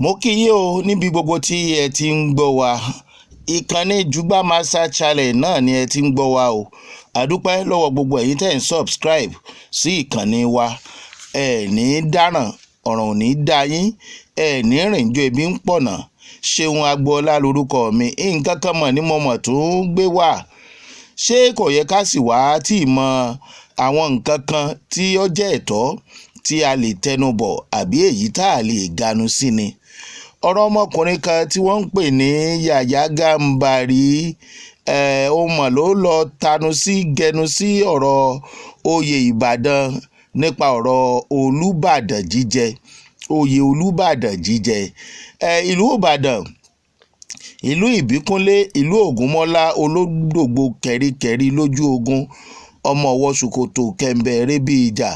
Mo kí yín o níbi gbogbo tí ẹ ti ń gbọ́ wa. Ìkànnì Jùgbà Master Channel náà ni ẹ ti ń gbọ́ wa o. Àdúpẹ́ lọ́wọ́ gbogbo ẹ̀yin tẹ́ ń subscribe sí ìkànnì wa. Ẹ ní dáràn, ọ̀ràn ò ní dá yín, ẹ ní rìn jó ebi ń pọ̀nà. Ṣeun Agboola lórúkọ mi. Nǹkan kan mọ̀ ní mo mọ̀ tó ń gbé wá. Ṣé kò yẹ ká sì wá tí ì mọ àwọn nǹkan kan tí ó jẹ́ ẹ̀tọ́ tí a lè tẹnu bọ̀ àbí èyí tá a lè ganu sí ni? Ọ̀rọ̀ ọmọkùnrin kan tí wọ́n ń pè ní Yàyà Gàmbàrí, ó mọ̀ ló lọ tanu sí gẹnu sí ọ̀rọ̀ oyè Ìbàdàn, nípa ọ̀rọ̀ Olúbàdàn jíjẹ, oyè Olúbàdàn jíjẹ. Ìlú Ìbàdàn, ìlú Ìbíkúnlé, ìlú Ògúnmọ́lá olódògbò kẹ̀ríkẹ̀rí lójú ogun, ọmọ ọwọ́ ṣòkòtò kẹ̀ǹbẹ̀rẹ̀ bí ìjà.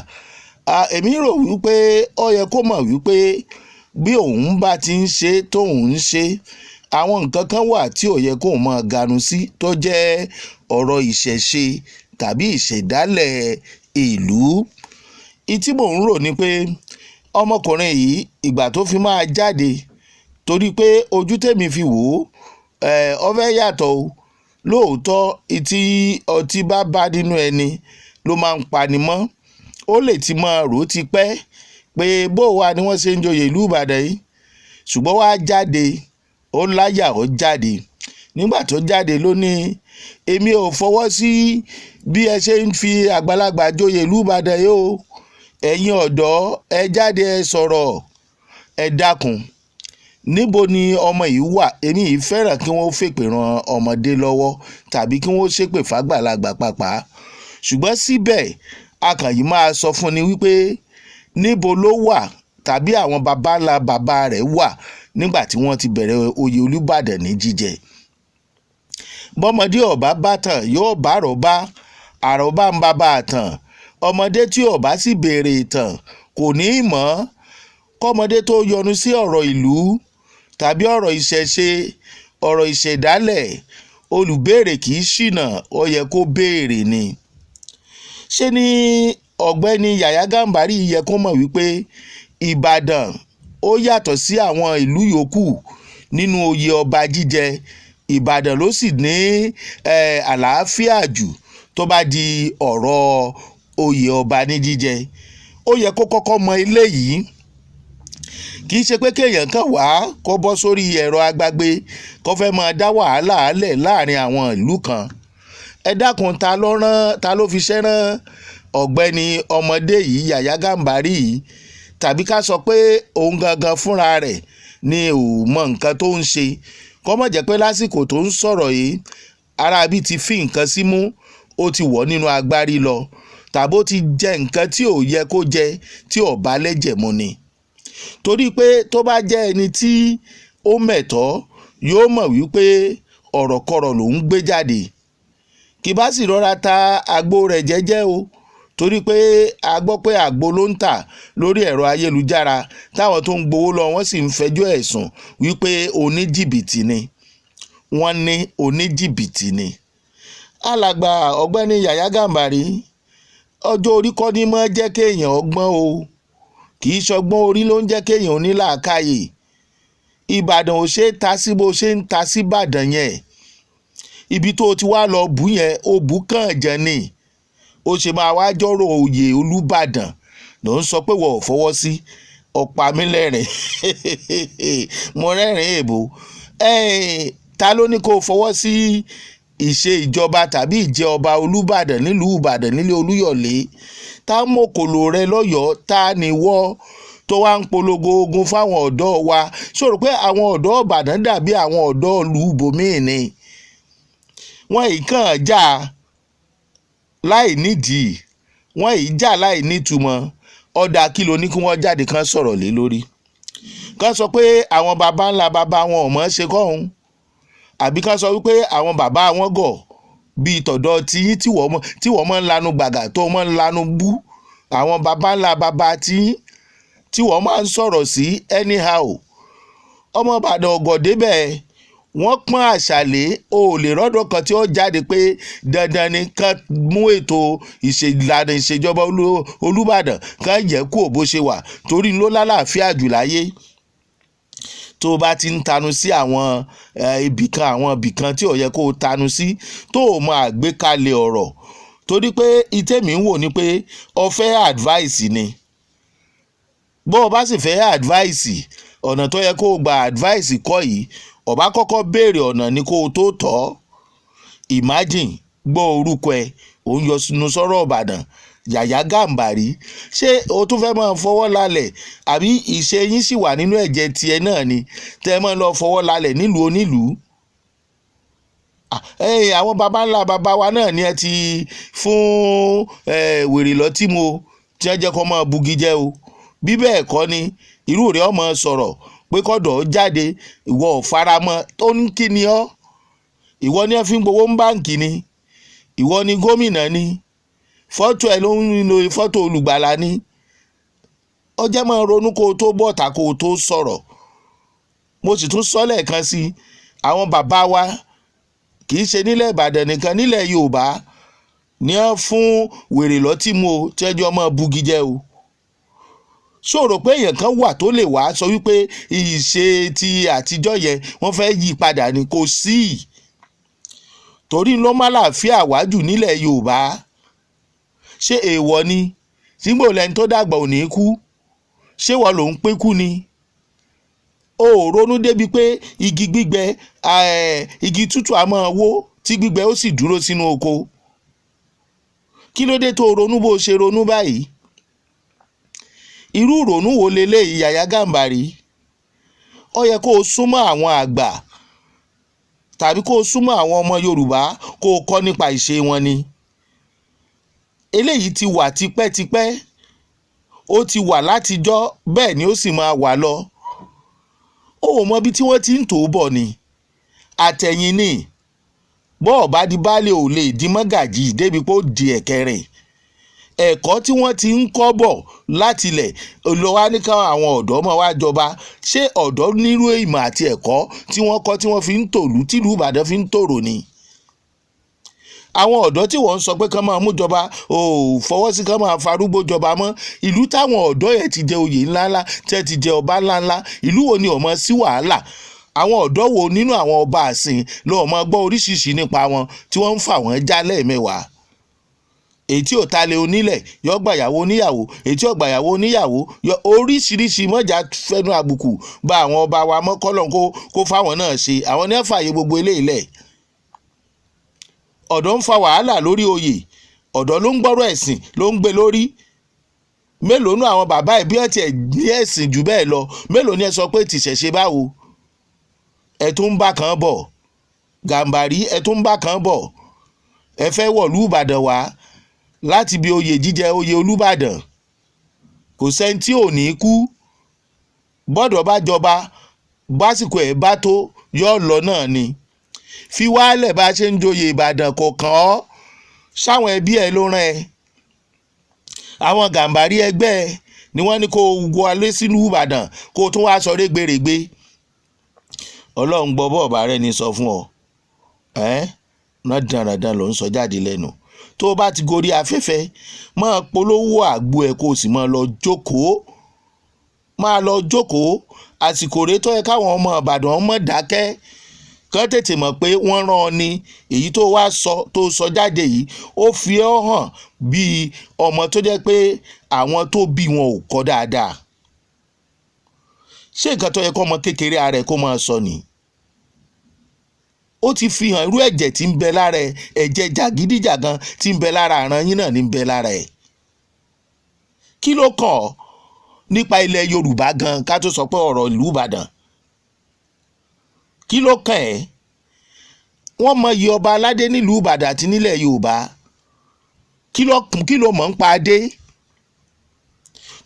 Èmi rò wípé ó yẹ kó mọ̀ wípé bí òun bá ti ń ṣe tóun ń ṣe, àwọn nǹkan kan wà tí ò yẹ kóun máa ganu sí, tó jẹ́ ọ̀rọ̀ ìṣẹ̀ṣe tàbí ìṣẹ̀dálẹ̀ ìlú. Ìtí mò ń rò ni pé ọmọkùnrin yìí, ìgbà tó fi máa jáde, torí pé ojú tèmi fi wò ó, ó fẹ́ yàtọ̀ o. Lóòótọ́, ìtí ọtí bá bá nínú ẹni ló máa ń pani mọ́. Ó lè ti máa rò ó ti pẹ́ pé bó wà ni wọ́n ṣe ń joyè ìlú Ìbàdàn yìí, ṣùgbọ́n wàá jáde, ó láyà, ó jáde. Nígbà tó jáde ló ní, "Èmi ò fọwọ́ sí bí ẹ ṣe ń fi àgbàlagbà joyè ìlú Ìbàdàn yìí o. Ẹ̀yin ọ̀dọ́, ẹ jáde, ẹ sọ̀rọ̀, ẹ dákun." Níbo ni ọmọ yìí wà? Èmi yìí fẹ́ràn kí wọ́n fèpè ran ọmọdé lọ́wọ́ tàbí kí wọ́n ṣépè fàgbàlagbà pàápàá, ṣùgbọ́n síbẹ̀ akànyìí máa sọ fún ni wípé níbo ló wà tàbí àwọn baba ńlá bàbá rẹ̀ wà nígbà tí wọ́n ti bẹ̀rẹ̀ oyè Olúbàdàn ní jíjẹ? Bọ́mọdé ọ̀bá bá tàn, yóò bá àròbá, àròbá ń bàbá àtàn. Ọmọdé tí ọba sì béèrè ìtàn kò ní í mọ̀. Kọ́mọdé tó yọnu sí ọ̀rọ̀ ìlú tàbí ọ̀rọ̀ ìṣẹ̀ṣe, ọ̀rọ̀ ìṣẹ̀dálẹ̀, olùbéèrè kì í ṣìnà, ó yẹ kó béèrè ni. Ṣé ní ọ̀gbẹ́ni Yàyà Gàmbàrí yẹ kó mọ̀ wípé Ìbàdàn ó yàtọ̀ sí àwọn ìlú yòókù nínú oyè ọba jíjẹ? Ìbàdàn ló sì ní àlàáfíà jù tó bá di ọ̀rọ̀ oyè ọba ní jíjẹ. Ó yẹ kó kọ́kọ́ mọ eléyìí. Kì í ṣe pé kéèyàn kàn wá kó bọ́ sórí ẹ̀rọ agbágbé, kó fẹ́ máa dá wàhálà lẹ̀ láàrin àwọn ìlú kan. Ẹ dákun, ta ló rán, ta ló fi ṣẹ́ rán ọ̀gbẹ́ni ọmọdé yìí, Yàyà Gàmbàrí yìí? Tàbí ká sọ pé òun gangan fúnra rẹ̀ ni ò mọ nǹkan tó ń ṣe? Kó má jẹ́ pé lásìkò tó ń sọ̀rọ̀ yìí, aráabí ti fi nǹkan símú, ó ti wọ̀ nínú agbárí lọ, tàbó ti jẹ nǹkan tí ò yẹ kó jẹ, tí ò bá lẹ́jẹ̀ mu ni. Torí pé tó bá jẹ́ ẹni tí ó mẹ̀tọ́, yóò mọ̀ wípé ọ̀rọ̀kọ̀rọ̀ ló ń gbé jáde. Kì bá sì rọra ta àgbo rẹ̀ jẹ́jẹ́ o, torí pé a gbọ́ pé àgbo ló ń tà lórí ẹ̀rọ ayélujára, táwọn tó ń gbowó lọ wọ́n sì ń fẹjọ́ ẹ̀sùn wípé oníjìbìtì ni wọ́n ní, oníjìbìtì ni. Alàgbà ọ̀gbẹ́ni Yàyà Gàmbàrí, ọjọ́ orí kọ́ ni mọ́ jẹ́ kéèyàn ọgbọ́n o. Kì í ṣọgbọ́n orí ló ń jẹ́ kéèyàn onílàákàyè. Ìbàdàn ò ṣe é ta sí bó ṣe ń ta sí Ìbàdàn yẹn. Ibi tó ti wá lọ bù yẹn, ó bù kàn jẹ́ ni. Ó ṣe máa wá jọ́rọ̀ oyè Olúbàdàn ló ń sọ pé wọ́n ò fọwọ́ sí. Ọ̀pá mi lẹ́rìn, mo rẹ́rìn èbó. Ta ló ní kó o fọwọ́ sí ìṣe ìjọba tàbí ìjẹ ọba Olúbàdàn nílùú Ìbàdàn, nílé Olúyọ̀lé? Tá mọ̀kòlò rẹ lọ́yọ̀ọ́? Ta ni wọ́ tó wá ń polongo ogun fáwọn ọ̀dọ́ wa? Sọ̀rọ̀ pé àwọn ọ̀dọ́ Ìbàdàn dàbí àwọn ọ̀dọ́ ìlú ibòmíì ni? Wọ́n ì kàn jà láì nídìí, wọ́n ì jà láì nítumọ̀. Ọ̀dà, kí ló ní kí wọ́n jáde kán sọ̀rọ̀ lé lórí? Kán sọ pé àwọn baba ńlá baba wọn ò mọ̀ ọ́n ṣe kọ́hún, àbí kán sọ wípé àwọn bàbá wọn gọ̀ bíi tọ̀dọ̀ tiyín tí wọ́n mọ̀ ń lanu gbàgà, tó mọ̀ ń lanu bú àwọn baba ńlá baba tiyín tí wọ́n máa ń sọ̀rọ̀ sí anyhow? Ọmọ Ìbàdàn ọ̀gọ̀dé bẹ́ẹ̀, wọ́n pọ́n àṣàlẹ̀. O ò lè rọ́dọ̀ kan tí ó jáde pé dandan ni kán mú ètò ìlànà ìṣèjọba Olúbàdàn, kán yẹ kó bó ṣe wà, torí ló lálàáfíà jù láyé. Tó o bá ti ń tanu sí àwọn ibìkan, àwọn ibìkan tí ò yẹ kó o tanu sí, tó o mọ àgbékalẹ̀ ọ̀rọ̀, torí pé ìtẹ̀mí ń wò ni pé o fẹ́ advice ni. Bó o bá sì fẹ́ advice, ọ̀nà tó yẹ kó o gba advice kọ́ yìí. Ó bá kọ́kọ́ béèrè ọ̀nà ni kó o tó tọ́. Imagine, gbọ́ orúkọ ẹ̀, òun yọ sínú sọ́rọ̀ Ìbàdàn, Yàyà Gàǹbàrí. Ṣé o tún fẹ́ máa fọwọ́ lálẹ̀, àbí ìṣe yín sì wà nínú ẹ̀jẹ̀ tiẹ̀ náà ni tẹ́ ẹ máa lọ fọwọ́ lálẹ̀ nílùú onílùú? Àwọn baba ńlá baba wa náà ni ẹ ti fún wèrè lọ́tí mu o, tí wọ́n jẹ́ kó máa bugi jẹ́ o. Bí bẹ́ẹ̀ kọ́ ni irú rẹ̀ ọmọ sọ̀rọ̀ pé kọ́dọ̀ jáde, ìwọ ò faramọ́. Tó ní kí ni ọ́? Ìwọ ni ẹ fi ń gbowó ń báǹkì ni? Ìwọ ni gómìnà ni? Fọ́tò ẹ ló ń lo fọ́tò olùgbàlà ni. Ó jẹ́ máa ronú kó o tó bọ̀tà, kó o tó sọ̀rọ̀. Mo sì tún sọ lẹ́ẹ̀kan sí i, àwọn bàbá wa, kì í ṣe nílẹ̀ Ìbàdàn nìkan, nílẹ̀ Yorùbá ní wọ́n fún wèrè lọ́tí mu o, tí ẹjọ́ máa bugi jẹ́ o. Ṣòro pé èèyàn kan wà tó lè wá sọ wípé ìṣe ti àtijọ́ yẹn, wọ́n fẹ́ yí padà ni? Kò sí, torí ló má láàfíà wájú nílẹ̀ Yorùbá. Ṣé èèwọ̀ ni sígbò lẹni tó dàgbà ò ní kú? Ṣé wọ́n ló ń pín kú ni? O ò ronú débi pé igi gbígbẹ, igi tútù á máa wó, tí gbígbẹ ó sì dúró sínú oko. Kí ló dé tó ronú bó ṣe ronú báyìí? Irú ìrònú wo leléyìí, Yàyà Gàǹbàrí? Ó yẹ kó o súnmọ́ àwọn àgbà tàbí kó o súnmọ́ àwọn ọmọ Yorùbá, kó o kọ́ nípa ìṣe wọn ni. Eléyìí ti wà tipẹ́tipẹ́, ó ti wà látijọ́, bẹ́ẹ̀ ni ó sì máa wà lọ. Ó mọ ibi tí wọ́n ti ń tò ó bọ̀ ni àtẹ̀yìn ni. Bọ́ọ̀ bá di baálé, ò lè di mọ́gàjì débi pé ó di ẹ̀kẹrin. Ẹ̀kọ́ tí wọ́n ti ń kọ́ bọ̀ látilẹ̀ lọ wá ní káwọn àwọn ọ̀dọ́ mọ̀ wá jọba. Ṣé ọ̀dọ́ nírú ìmọ̀ àti ẹ̀kọ́ tí wọ́n kọ́, tí wọ́n fi ń tòlú, tìlú Ìbàdàn fi ń tòrò ni? Àwọn ọ̀dọ́ tí wọ́n ń sọ pé kán máa mú jọba, ò fọwọ́ sí kán máa farúgbó jọba mọ́. Ìlú táwọn ọ̀dọ́ yẹn ti jẹ oyè ńláńlá, tí ẹ ti jẹ ọba ńláńlá, ìlú wo ni ó mọ sí wàhálà? Àwọn ọ̀dọ́ wo nínú àwọn ọba àsìn ló mọ gbọ́ oríṣiríṣi nípa wọn tí wọ́n ń fà wọ́n já lẹ́ẹ̀mẹ́wàá? Èyí tí ò ta lé onílẹ̀ yọ gbàyàwó oníyàwó, èyí tí ò gbàyàwó oníyàwó yọ oríṣiríṣi. Mọ́jà fẹnu àbùkù bá àwọn ọba wa mọ́, kọ́lọ̀ kó fáwọn náà ṣe. Àwọn ní ẹ̀ fààyè gbogbo eléyìí lẹ̀. Ọ̀dọ́ ń fa wàhálà lórí oyè, ọ̀dọ́ ló ń gbọ́rọ̀ ẹ̀sìn, ló ń gbé lórí. Mélòó nú àwọn bàbá ẹ̀ bí ẹ̀ tiẹ̀ ní ẹ̀sìn jù bẹ́ẹ̀ lọ? Mélòó ni ẹ sọ pé tìṣẹ̀ṣe báwo? Ẹ̀ tún ń bá kan bọ̀, Gàǹbàrí, ẹ̀ tún ń bá kan bọ̀. Ẹ fẹ́ wọ̀lú Ìbàdàn wá láti bí oyè jíjẹ, oyè Olúbàdàn. Kò sẹ́ni tí ò ní kú. Bọ́dọ̀ bá jọba, básìkò ẹ̀ bá tó, yọ́ lọ náà ni. Fi wálẹ̀ bá a ṣe ń joyè Ìbàdàn, kò kàn ọ́. Sáwọn ẹbí ẹ ló rán ẹ? Àwọn Gàǹbàrí ẹgbẹ́ ẹ ni wọ́n ní kó o wọlé sínú Ìbàdàn, kó o tún wá sọ rẹ́gbẹ̀rẹ́gbẹ́. Ọlọ́run gbọ́, bọ́ọ̀bà rẹ ní sọ fún ọ ẹ́ náà, dandan ló ń sọ jáde lẹ́nu. Tó o bá ti gorí afẹ́fẹ́, máa polówó àgbo ẹ̀, kó o sì máa lọ jókòó, máa lọ jókòó. Àsìkò rèé tó yẹ káwọn ọmọ Ìbàdàn mọ̀ dákẹ́, kán tètè mọ̀ pé wọ́n rán ọ ni. Èyí tó wá sọ, tó sọ jáde yìí, ó fi ọ́ hàn bíi ọmọ tó jẹ́ pé àwọn tó bí wọn ò kọ́ dáadáa. Ṣé nǹkan tó yẹ kó ọmọ kékeré ara ẹ̀ kó máa sọ ni? Ó ti fi hàn irú ẹ̀jẹ̀ tí ń bẹ lára ẹ̀. Ẹ̀jẹ̀ jàgídíjàgan tí ń bẹ lára àràn yín náà ní ń bẹ lára ẹ̀. Kí ló kàn ọ́ nípa ilẹ̀ Yorùbá gan, ká tó sọ pé ọ̀rọ̀ ìlú Ìbàdàn? Kí ló kàn ẹ́? Wọ́n mọ iye ọba aládé nílùú Ìbàdàn àti nílẹ̀ Yorùbá. Kí ló mọ̀ ń pa adé?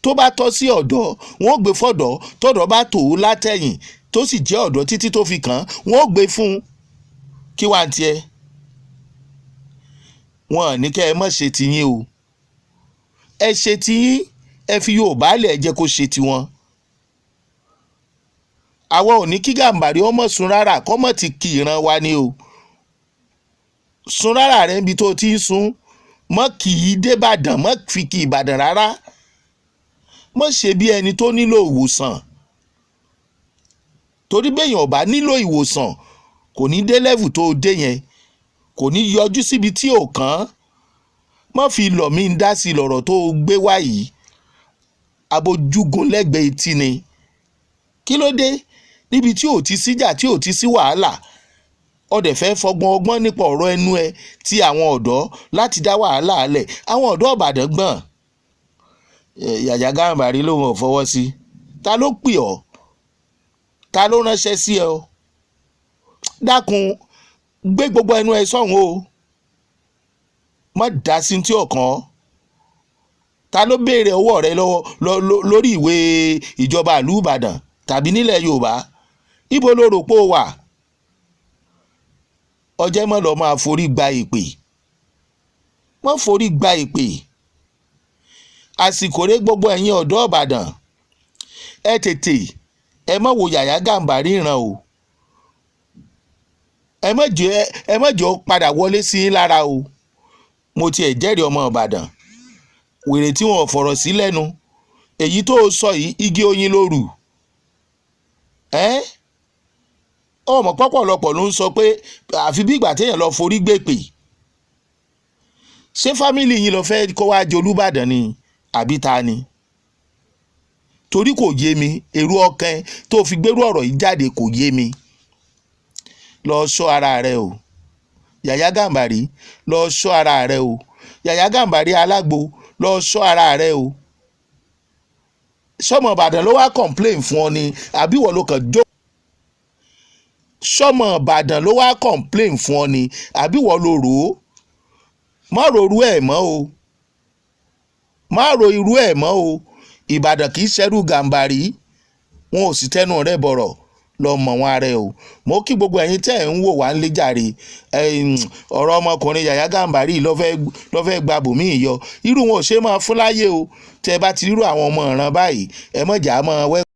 Tó bá tọ́ sí ọ̀dọ́, wọ́n gbé fọ́dọ̀. Tọ́dọ̀ bá tò ó látẹ̀yìn, tó sì jẹ́ ọ̀dọ́ títí tó fi kàn án, wọ́n gbé fún un. Kí wàá tiẹ̀? Wọn ò ní kẹ́ ẹ mọ̀ ṣe tiyín o. Ẹ ṣe tiyín, ẹ fi Yorùbá lẹ̀, ẹ jẹ́ kó ṣe tiwọn. Àwa ò ní kí Gàǹbàrí ọmọ sun rárá, kọ́mọ̀ ti kì ìran wa ni o. Sun rárá rẹ níbi tó ti ń sun, mọ́ kì í débàdàn, mọ́ fi kì Ìbàdàn rárá. Mọ́ ṣe bí ẹni tó nílò ìwòsàn. Torí béèyàn ò bá nílò ìwòsàn, kò ní dé level tó dé yẹn, kò ní yọjú síbi tí ò kàn án. Má fi lọ̀ mí ń dá sí lọ̀rọ̀ tó gbé wá yìí. Abojúgun lẹ́gbẹ̀ẹ́ etí ni. Kí ló dé níbi tí ò ti síjà, tí ò ti sí wàhálà, ọdẹ fẹ́ fọgbọ́n ọgbọ́n nípa ọ̀rọ̀ ẹnu ẹ ti àwọn ọ̀dọ́ láti dá wàhálà lẹ̀? Àwọn ọ̀dọ́ Ìbàdàn gbọ̀n. Yàyà Gàmbàrí lòun ò fọwọ́ sí. Ta ló pè ọ́? Ta ló ránṣẹ́ sí ẹ? Ọ dákun, gbé gbogbo ẹnu ẹ sọ̀hún o, má dá sí tí ọ̀kan. Ta ló béèrè ọwọ́ rẹ lọ́wọ́ lórí ìwé ìjọba ìlú Ìbàdàn tàbí nílẹ̀ Yorùbá? Ibo ló rò pé ó wà? Ọjẹ́ mọ́ lọ́ọ́ máa forí gba ìpè, mọ́ forí gba ìpè. Àsìkò rẹ, gbogbo ẹ̀yin ọ̀dọ́ Ìbàdàn, ẹ tètè, ẹ má wo Yàyà Gàmbàrí ìran o. Ẹ má jẹ́ ó padà wọlé sí yín lára o. Mo tiẹ̀ jẹ́rìí ọmọ Ìbàdàn wèrè tí wọn ò fọ̀rọ̀ sí lẹ́nu. Èyí tó o sọ yìí, igi oyin lóru ẹ́. Ọmọ pọ́pọ̀lọpọ̀ ló ń sọ pé àfi bí ìgbà téèyàn lọ forí gbèpè. Ṣé family yín lọ fẹ́ kó wá jẹ Olúbàdàn ni, àbí ta ni? Torí kò yé mi, èrò ọkàn tó fi gbérú ọ̀rọ̀ yìí jáde kò yé mi. Lọ ṣọ́ ara rẹ o, Yàyà Gàmbàrí. Lọ ṣọ́ ara rẹ o, Yàyà Gàmbàrí alágbo. Lọ ṣọ́ ara rẹ o. Sọmọ Ìbàdàn ló wá complain fún ọ ni, àbí wọ́n ló kàn jó? Sọmọ Ìbàdàn ló wá complain fún ọ ni, àbí wọ́n ló rò ó? Má ro irú ẹ̀ mọ́ o, má ro irú ẹ̀ mọ́ o. Ìbàdàn kì í ṣerú Gàmbàrí, wọn ò sì tẹnu rẹ̀ bọ̀rọ̀. Lọ mọ̀ wọn ara ẹ o. Mo kí gbogbo ẹ̀yin tẹ́ ẹ̀ ń wò wá ń lé jàre. Ọ̀rọ̀ ọmọkùnrin Yàyà Gàmbàrí ló fẹ́ gba bòmíì yọ. Irú wọn ò ṣe é máa fún láyé o. Tẹ́ ẹ bá ti rírú àwọn ọmọ ìran báyìí, ẹ mọ̀jà máa wẹ́.